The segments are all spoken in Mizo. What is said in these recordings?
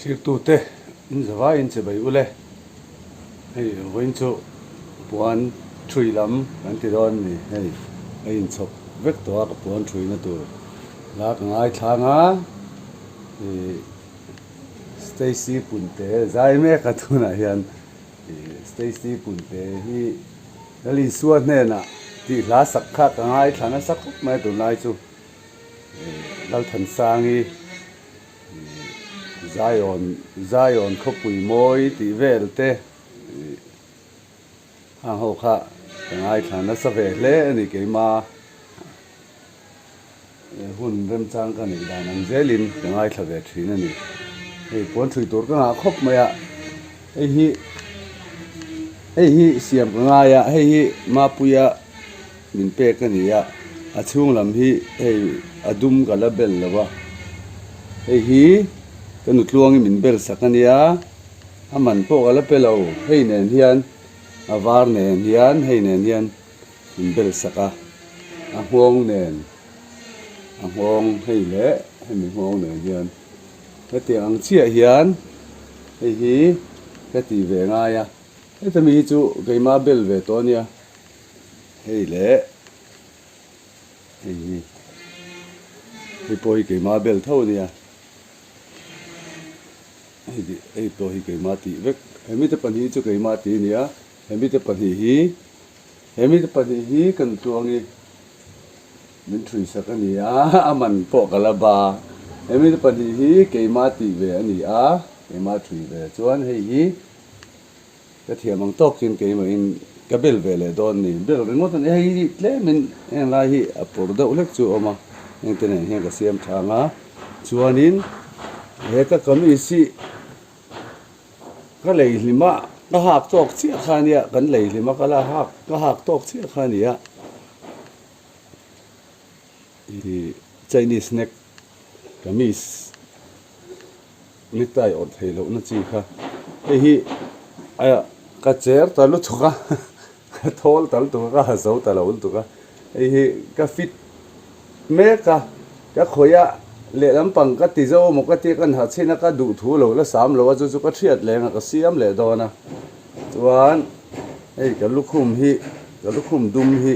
Thirtute in zavai in che bai ule. Hei vawiin chu puan thui lam kan ti dawn a ni. Hei a inchhawp vek tawh a ka puan thuina tur la ka ngaithlang a. Ih Stacy Punte zai mek a tunah hian ih Stacy Punte hi Lalisua hnenah tih hla sak kha ka ngaithla nasa khawp mai a tunlai chu. Lalthansangi Zion Zion khawpui mawi tih vel te hang ho kha ka ngaithla nasa ve hle a ni keima hun remchang ka neih dan ang zelin ka ngaithla ve thin a ni. Hei puan thui tur ka ngah khawp mai a, hei hi hei hi siam ka ngai a, hei hi Mapuia Min pek a ni a, a chhung lam hi hei a dum ka la bel lo a, hei hi ka nutluangin min bel sak a nia, a man pawh ka la pe lo, hei nen hian a var nen hian hei nen hian min bel sak a, a nghawng nen a nghawng hei leh hemi nghawng nen hian hetiang ang chiah hian hei hi ka ti ve ngai a, heta mi hi chu keimah bel ve tawh a nia. Hei leh hei hi hei pawh hi keimah bel tho a nia hei hei pawh hi keimah tih vek hemite pahnih chu keimah tih a ni a hemite pahnih hi hemite pahnih hi kan tluangi min thui sak a ni a a man pawh ka la ba hemite pahnih hi keimah tih ve a ni a keimah thui ve chuan hei hi. Ka thiam ang tawkin keimahin ka bel ve leh dawn ni. Bel ringawt a ni. Hei hi tlemin heng lai hi a pawr deuh hlek chu a awm a, heng te nen hian ka siam tha ang a. Chuanin he ka kamis hi ka lei hlim a, ka hak tawk chiah kha a nia, kan lei hlim a ka la hak ka hak tawk chiah kha a ni a. Ih Chinese neck kamis. Necktie awrh theih lohna chi kha hei hi ka cher ta lutuk a ka thawl ta lutuk a ka ha zo ta lo lutuk a hei hi ka fit mek a ka khawih a lehlam pang ka ti zo maw ka tia ka nha chhin a ka duh thu lo la sam lo a chu chu ka hriat leng a ka siam leh dawn a chuan hei ka lukhum hi ka lukhum dum hi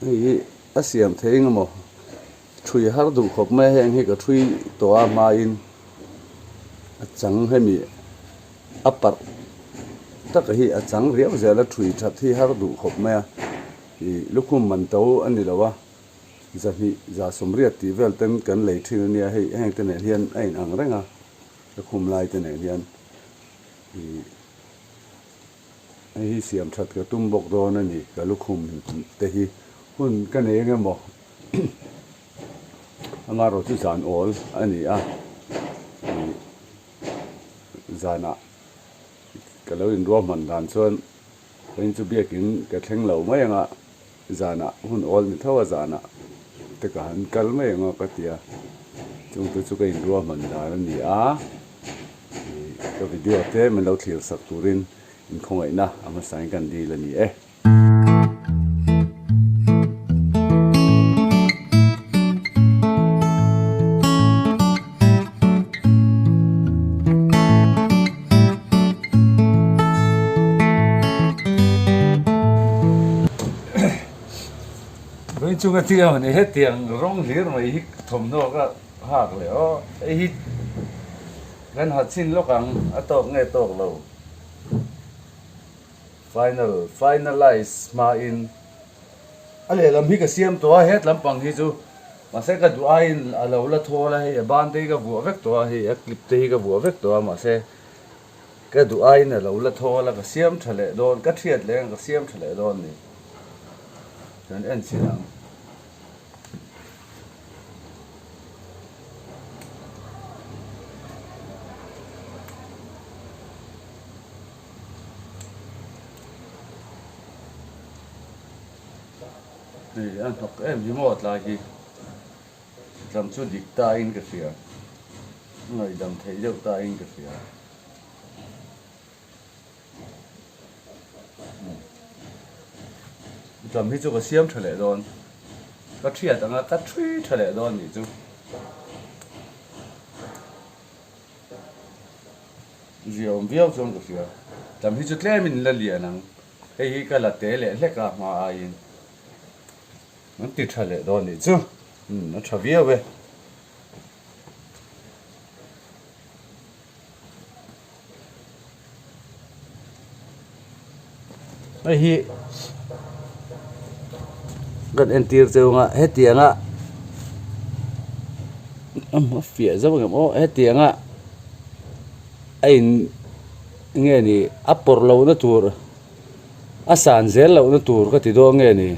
hei hi a siam thei eng emaw. Thui har duh khawp mai a, heng hi ka thui tawh a hmain a chang hemi a parh taka hi a chang riau zel a, thui that hi har duh khawp mai a, ih lukhum man to a ni lo a, zahnih za sawmriat tih vel ten kan lei thin a nia, hei heng te nen hian a inang reng a, lukhum lai te nen hian ih. Hei hi siam that ka tum bawk dawn a ni, ka lukhum te hi hun ka nei eng emaw amaherawh chu zan awl a ni a, ih zanah ka lo inruahman dan chuan vawiin chu biakin ka thleng lo mai ang a, zanah hun awl ni tho a zanah te ka han kal mai ang a ka ti a, chungte chu ka inruahman dan a ni a. Ka video te min lo thlir sak turin inkhawngaihna a hmasain kan dil a ni e. Vawiin chunga tiang a ni hetiang rawng hlir mai hi thawmhnaw ka Hak leh aw, hei hi kan ha chin lawk ang, a tawk nge tawk lo. Final, finalize hmain a lehlam hi ka siam tawh a, het lampang hi chu mahse ka duh aiin a lo la thawl a, hei a ban te hi ka vuah vek tawh a, hei a clip te hi ka vuah vek tawh a, mahse ka duh aiin a lo la thawl a, ka siam tha leh dawn, ka thiat leh ang ka siam tha leh dawn ni. Kan en chhin ang. Hei a hnawk em hi maw tlai hi tlam chu dik ta in ka hria ngaihdam theih deuh ta in ka hria. Tlam hi chu ka siam tha leh dawn. Ka thiat anga ka thui tha leh dawn nih chu. Zia awm viau chuan ka hria. Tam hi chu tlemin la lian ang. Hei hi ka la te leh hlek a hma aiin. An ti tha leh dawn nih chu. Umm a tha viau e. Hei hi kan entir cheu anga hetianga a fiah zauh ang em aw hetianga a in nge ni a pawrh lohna tur a san zel lohna tur ka ti dawn nge ni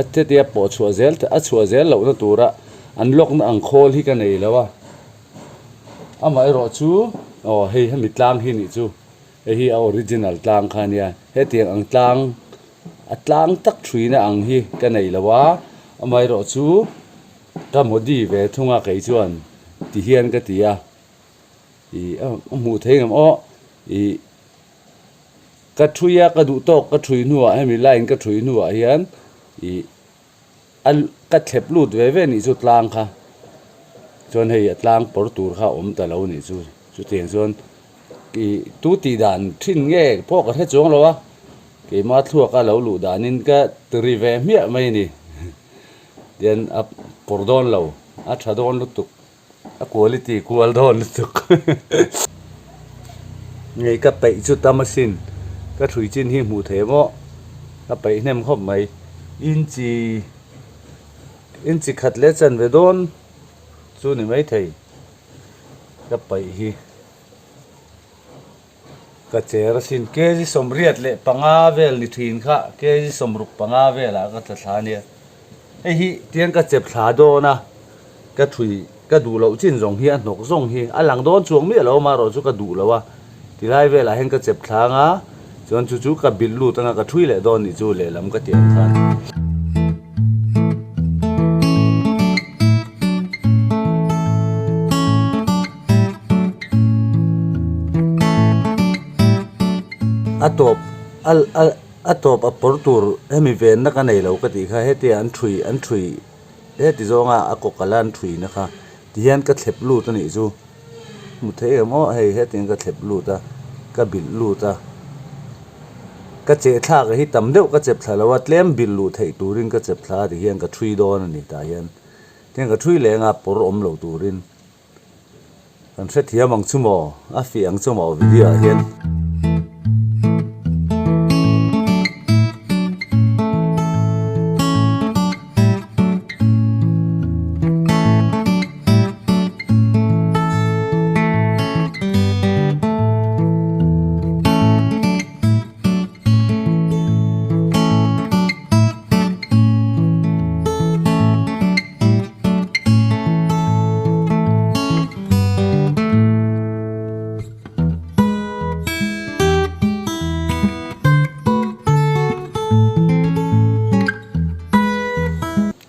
a hetia pawh chhuah zel a chhuah zel lohna tura an lawkna ang khawl hi ka nei lo a. Amaherawh chu aw hei hemi tlang hi nih chu hei hi a original tlang kha ania hetiang ang tlang a tlang tak thuina ang hi ka nei lo a amaherawh chu ka modi ve thung a kei chuan ti hian ka ti a ih a hmuh theih ang aw ih ka thui a ka duh tawk ka thui hnuah hemi line ka thui hnuah hian ih. A ka thlep lut ve ve nih chu tlang kha chuan hei a tlang pawr tur kha a awm ta lo nih chu chutiang chuan ih tu tih dan thin nge pawh ka hre chuang lo a keima thluaka lo luh danin ka ti ri ve hmiah mai a ni tian a pawr dawn lo a tha dawn lutuk. A quality kual dawn lutuk. Ngei ka peih chu tam asin. Ka thui chin hi hmuh theih maw? Ka peih hnem khawp mai. Inchi inchi khat leh chanve dawn chu ni maithei ka peih hi. Ka cher asin. Kg 85 vel ni thin kha kg 65 velah ka tla thla ania. Hei hi tiang ka chep thla dawn a, ka thui ka duh loh chin zawng hi a hnawk zawng hi a lang dawn chuang miah lo amaherawh chu ka duh lo a. Tilai velah hian ka chep thla anga chuan chu chu ka bilh lut anga ka thui leh dawn nih chu lehlam ka tih ang khan. A tawp a a a tawp a pawr tur hemi venna ka nei lo ka tih kha hetia an thui an thui heti zawnga a kawk ala an thui na kha tihian ka thlep lut a nih chu hmu thei em aw hei hetiang ka thlep lut a ka bilh lut a ka cheh thlak hi tam deuh ka chep thla lo a tlem bilh luh theih turin ka chep thla a tihian ka thui dawn a ni tah hian tihian ka thui leng a pawr awm lo turin. Kan hrethiam ang chu maw? A fiah ang chu maw video ah hian?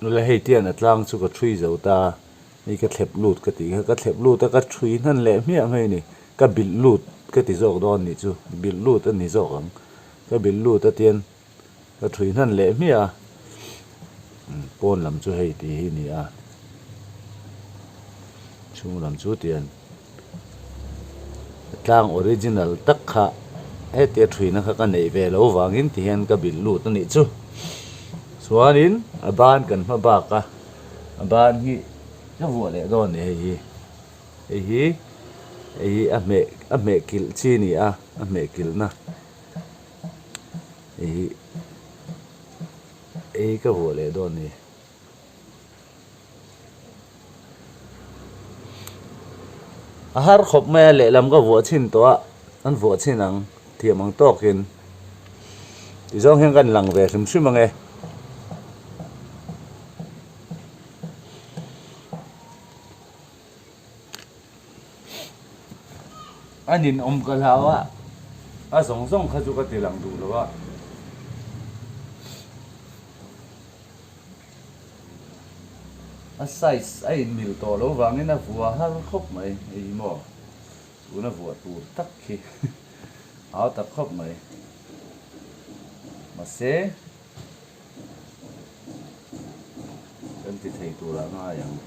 Nula hei tian a tlang chu ka thui zo ta, hei ka thlep lut ka tih kha, ka thlep lut a ka thui hnan leh hmiah mai a ni, ka bilh lut ka ti zawk dawn nih chu, bilh lut a ni zawk ang, ka bilh lut a tian. Ka thui hnan leh hmiah a, pawn lam chu hei tih hi a ni a, chhung lam chu tian tlang original tak kha hetia thuina kha ka neih ve loh vangin ti hian ka bilh lut a nih chu. Chuanin a ban kan hma bak a, a ban hi ka vuah leh dawn a ni hei hi, hei hi hei hi a hmeh a hmeh kilh chi a ni a, a hmeh kilhna. Ih ei ka vuah leh dawn ni. A har khawp mai a lehlam ka vuah chhin tawh a an vuah chhin ang thiam ang tawkin tizawng hian kan lang ve hrim hrim ang e. A ninawm ka hlau a, a zawng zawng kha chu ka ti lang duh lo a. A size a inmil tawh lo vangin a vua har khawp mai, hei hi maw tuna vuah tur tak khi hau tak khawp mai. Mahse kan ti thei turah ngai ang.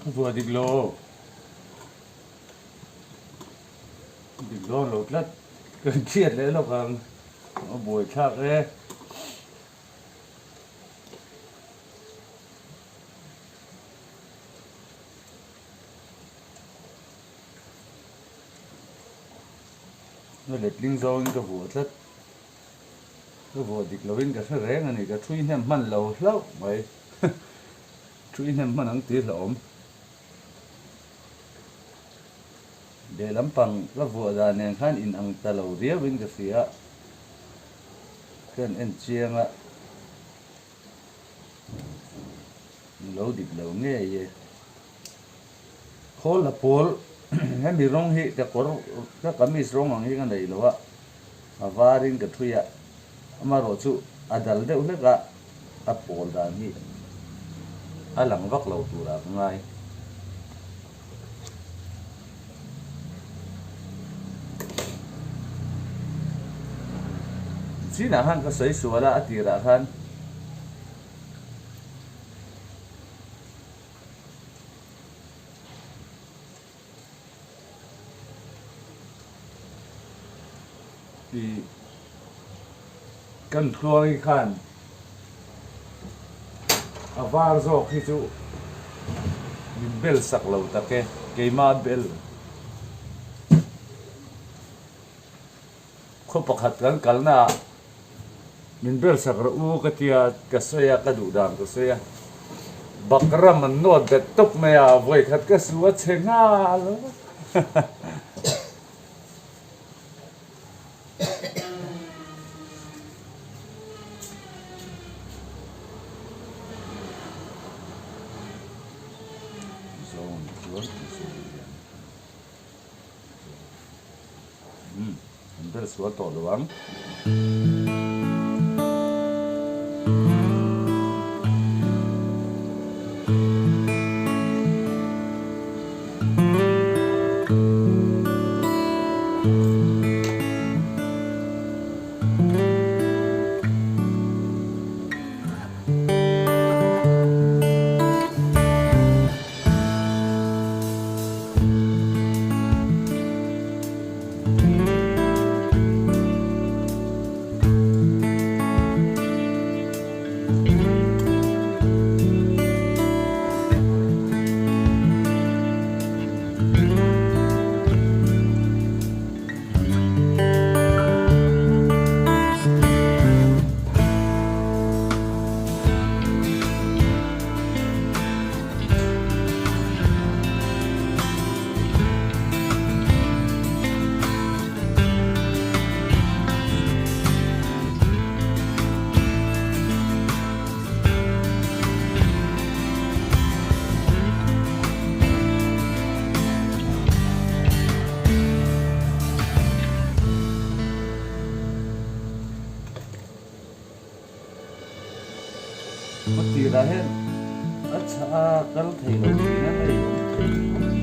Ka vuah dik lo. Dik dawn lo tlat. Ka hriat leh lawk ang. A buai thlak e. A letling zawngin ka vuah tlat. Ka vuah dik lovin ka hre reng a ni. Ka thui hnem hman lo hlauh mai. Thui hnem hman ang tih hlauhawm. Lehlam pang ka vuah dan nen khan in ang ta lo riauin ka hria. Ka han en chiang a. Lo dik lo ngei e. Khawl la pawl hemi rawng hi ka kawr ka kamis rawng ang hi ka nei lo a, a varin ka thui a, amaherawhchu a dal deuh hlek a, a pawl dan hi a lang vak lo turah ka ngai. Chinah khan ka sawi sual a, a tirah khan. Ih kan tluangi khan a var zawk hi chu min bel sak lo tak e, keimah bel. Khaw pakhat kan kalna ah min bel sak rawh u ka tia ka sawi a, ka duh dan ka sawi a, Bakram an nawt bet tawp mai a, vawikhat ka su a chhe nghal a. Zawng chuan an sawi lian. Umm an ber sual tawh lo ang. Khaw tirah hian a chhah a kal thei lo thin a hei awm thei khawp mai.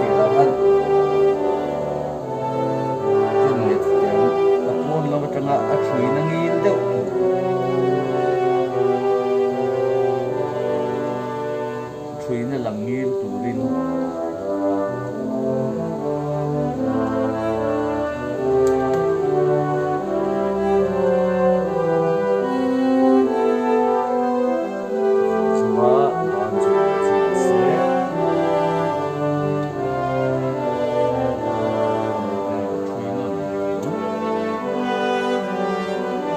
tirah khan ken leh chutiang a pawn lam atanga a ṭhuina ngil deuh tur ṭhuina lang ngil turin. Chunga ban chu chu ni se. Thui nawn ang.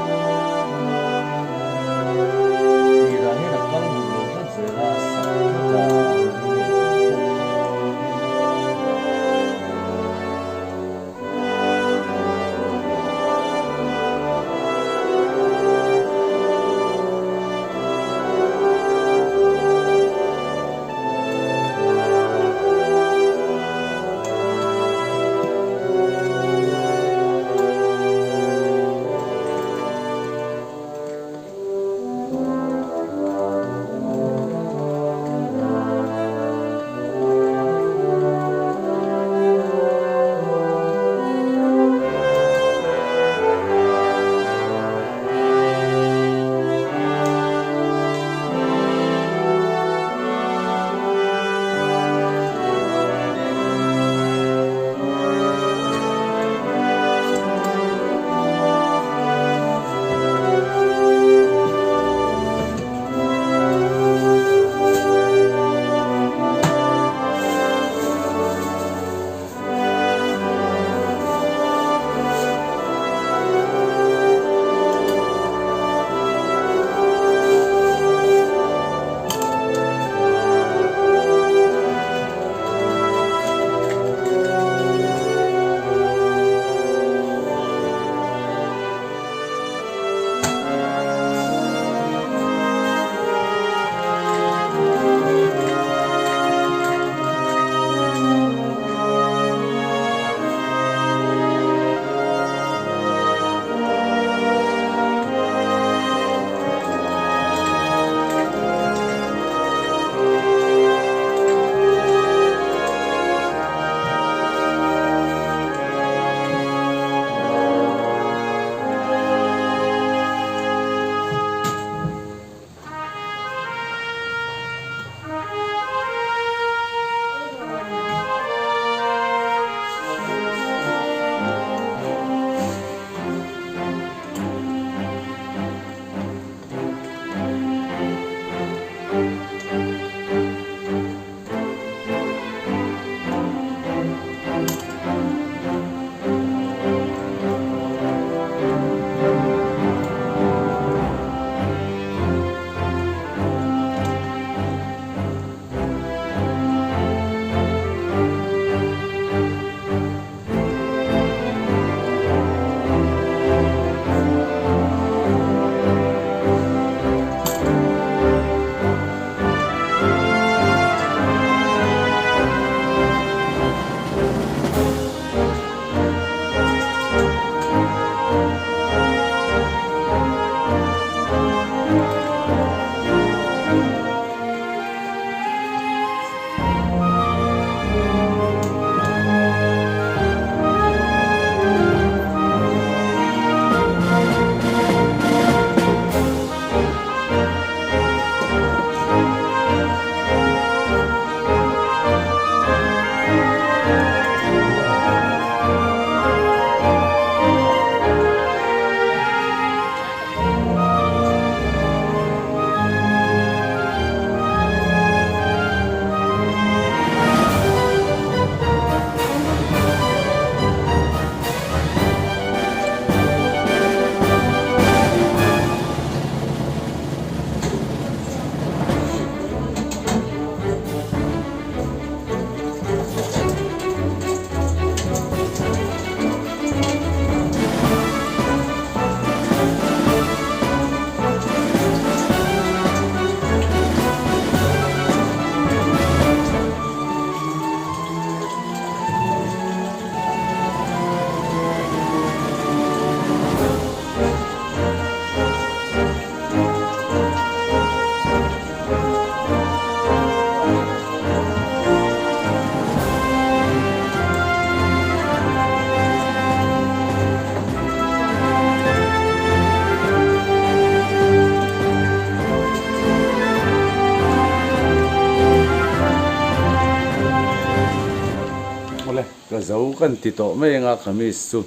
Awle, ka zo kan ti tawh mai anga kamis chu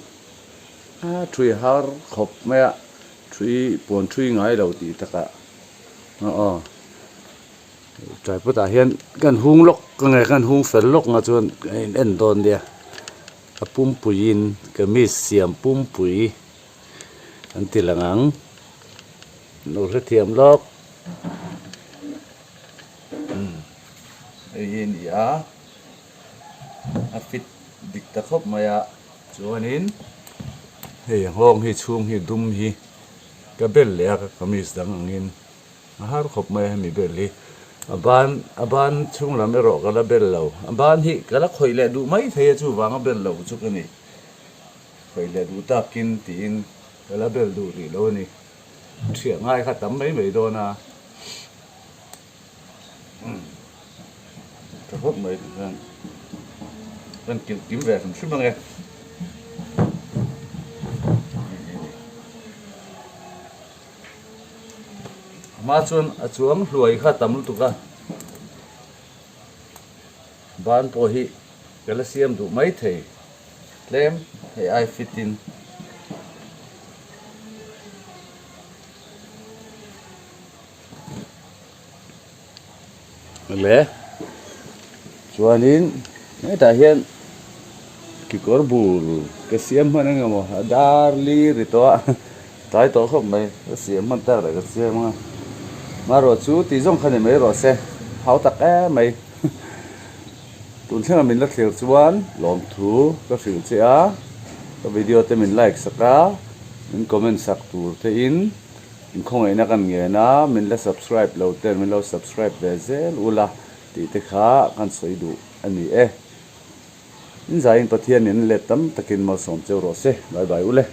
a thui har khawp mai a, thui puan thui ngai lo tih takah aw aw tripod ah hian kan hung lawk ka nge kan hung fel lawk nga chuan a in en dawn nia a pumpuiin kamis siam pumpui an ti lang ang lo hrethiam lawk. Hei hi a ni a, a fit dik ta khawp mai a, chuanin hei a nghawng hi chhung hi dum hi ka bel leh a ka kamis dang angin a har khawp mai a hemi bel hi a ban a ban chhung lam erawh ka la bel lo a ban hi ka la khawih leh duh mai thei a chuvang a bel lo chu ka ni khawih leh duh takin tiin ka la bel duh rih lo a ni thiah ngai kha tam mai mai dawn a. Tha khawp mai tih hian kan kilh kim ve hrim hrim ange. A hma chuan a chuang hluai kha tam lutuk a, ban pawh hi ka la siam duh mai thei tlem hei ai fit in. Le chuanin hetah hian kekawr bul ka siam hman eng emaw a dar li ri tawh a tlai tawh khawp mai ka siam hman tak leh ka siam ang a marawh chu tih zawng kha ni mai rawh se hau tak em mai tun thlenga min la thlir chuan lawmthu ka hrilh che a ka video te min like sak a min comment sak tur te in. Inkhawngaihna kan ngen a, min la subscribe lo ten min lo subscribe ve zel ula tih te kha kan sawi duh a ni e. Inzaiin Pathianin let tam takin malsawm cheu rawh se. Bye bye ule.